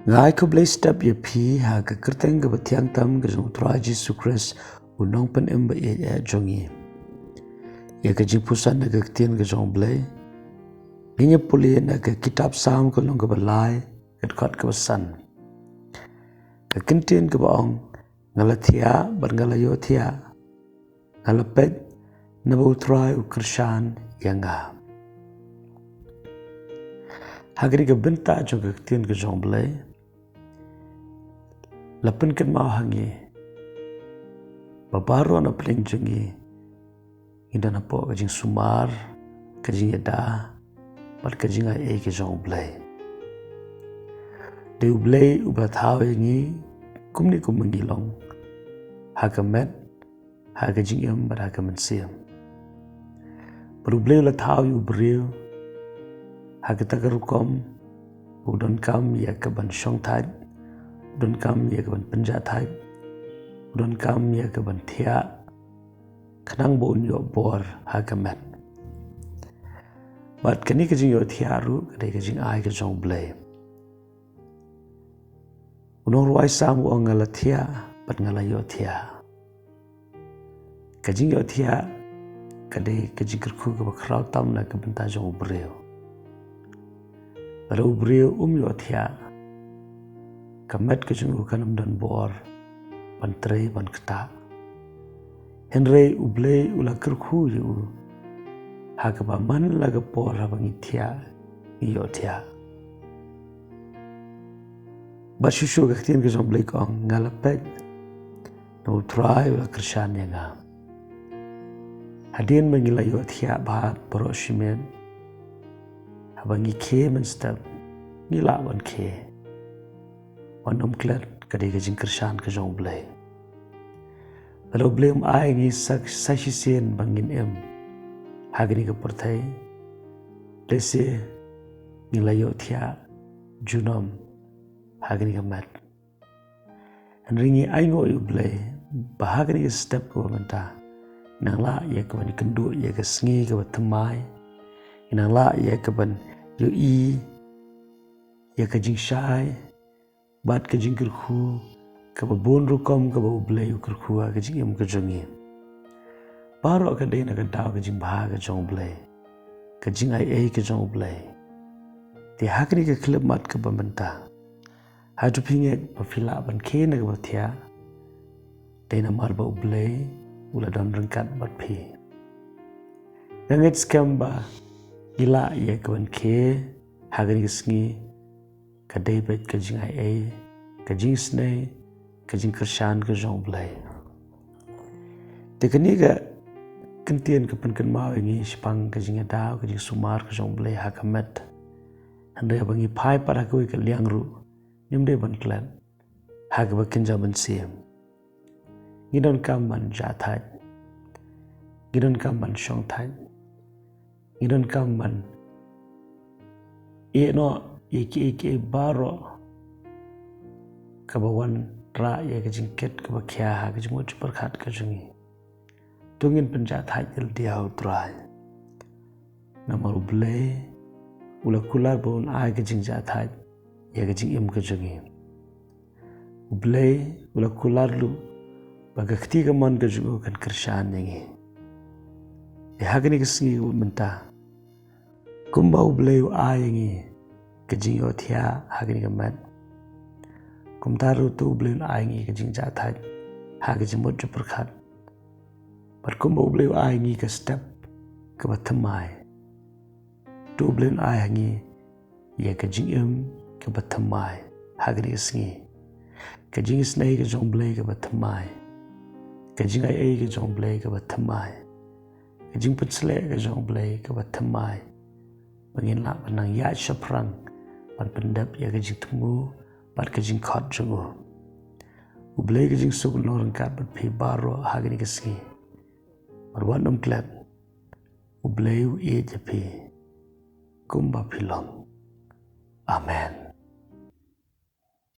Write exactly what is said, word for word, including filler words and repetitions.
Nga ai khublei step ïa phi ha ka kyrteng kaba thiang tam ka jong U Trai Jisu Khrist, U Nongpynim ba ïeit jong ngi. Ïa ka jingpuson na ka ktien ka jong U Blei, ngin ïa pule na ka kitab Salm ka lynnong kaba lai, ka dkhot kaba san. Ka ktien kaba ong, nga la thiah bad nga la ïohthiah, nga la peit, naba U Trai u kyrshan ïa nga. Ha kane ka bynta jong ka ktien ka jong U Blei, la pynkynmaw ha ngi ba baroh na pdeng jong ngi, ngi don hapoh ka jingsumar, ka jingïada bad ka jingai ei ka jong U Blei. Dei U Blei uba thaw ïa ngi kumne kumba ngi long, ha ka met, ha ka jingim bad ha ka mynsiem. Bad U Blei u la thaw ïa u briew ha kata ka rukom, u donkam ïa ka ban shongthait, u donkam ïa ka ban pynjahthait, u donkam ïa ka ban thiah, khnang ba un ïoh bor ha ka met. Bad kane ka jingïohthiah ruh ka dei ka jingai ka jong U Blei. U nongrwai Salm u ong, nga la thiah bad nga la ïohthiah. Ka jingïohthiah ka dei ka jingkyrkhu kaba khraw tam na ka bynta jong u briew. Lada u briew um ïohthiah, ka met ka jong u kan ym don bor ban trei ban ktah. Hynrei U Blei u la kyrkhu ïa u ha kaba man la ka por haba ngi thiah, ngi ïohthiah. Bad shuh shuh ka ktien ka jong U Blei ka ong, nga la peit, naba U Trai u la kyrshan ïa nga. Hadien ba ngi la ïohthiah bha baroh shi miet, haba ngi khie mynstep, ngi lah ban khie. Wat nym klet, ka dei ka jingkyrshan ka jong U Blei. Lada U Blei um ai ngi sa, sa shisien ba ngin im ha kane ka pyrthei, lehse ngi la ïohthiah junom ha kane ka met. Hynrei ngi ainguh ïa U Blei ba ha kane ka step kaba mynta, ngi nang lah ïa ka ban ïakynduh ïa ka sngi kaba thymmai, ngi nang lah ïa ka ban ïohi ïa ka jingshai bad ka jingkyrkhu kaba bun rukom kaba U Blei u kyrkhu ha ka jingim ka jong ngi. Baroh ka dei na ka daw ka jingbha ka jong U Blei, ka jingai ei ka jong U Blei. Te ha kane ka khyllipmat kaba mynta, hato phi ngeit ba phi lah ban khie na kaba thiah? Dei namar ba U Blei u la don ryngkat bad phi. Nga ngeit skhem ba ngi lah ïa ka ban khie ha kane ka sngi, ka dei beit ka jingai ei, ka jingisynei, ka jingkyrshan ka jong U Blei. Te kane ka ktien ka pynkynmaw ïa ngi shaphang ka jingïada, ka jingsumar ka jong U Blei ha ka met. Hynrei haba ngi phai pat ha kawei ka liang ruh, ngim dei ban klet ha kaba kynja mynsiem. Ngi donkam ban jahthait, ngi donkam ban shongthait, ngi donkam ban ïehnoh ïa kiei kiei baroh kaba wanrah ïa ka jingkit kaba khia ha ka jingmut jingpyrkhat ka jong ngi. To ngin pynjahthait ïa lade ha U Trai. Namar U Blei u la kular ba un ai ka jingjahthait ïa ka jingim ka jong ngi. U Blei u la kular ruh ba ka kti kamon ka jong u kan kyrshan ïa ngi. Te ha kane ka sngi kaba mynta, kumba U Blei u ai ïa ngi ka jingïohthiah ha kane ka met, kumta ruh to U Blei un ai ïa ngi ka jingjahthait ha ka jingmut jingpyrkhat. Bad kumba U Blei u ai ïa ngi ka step kaba thymmai, to U Blei un ai ha ngi ïa ka jingim kaba thymmai ha kane ka sngi. Ka jingisynei ka jong U Blei kaba thymmai, ka jingai ei ka jong U Blei kaba thymmai, ka jingpynshlur ka jong U Blei kaba thymmai, ba ngin lah ban nang ïaid shaphrang ban pyndep ïa ka jingthmu bad ka jingkhot jong u. U Blei ka jingsuk un long ryngkat bad phi baroh ha kane ka sngi. Bad wat nym klet, U Blei u ïeit ïa phi kumba phi long. Amen.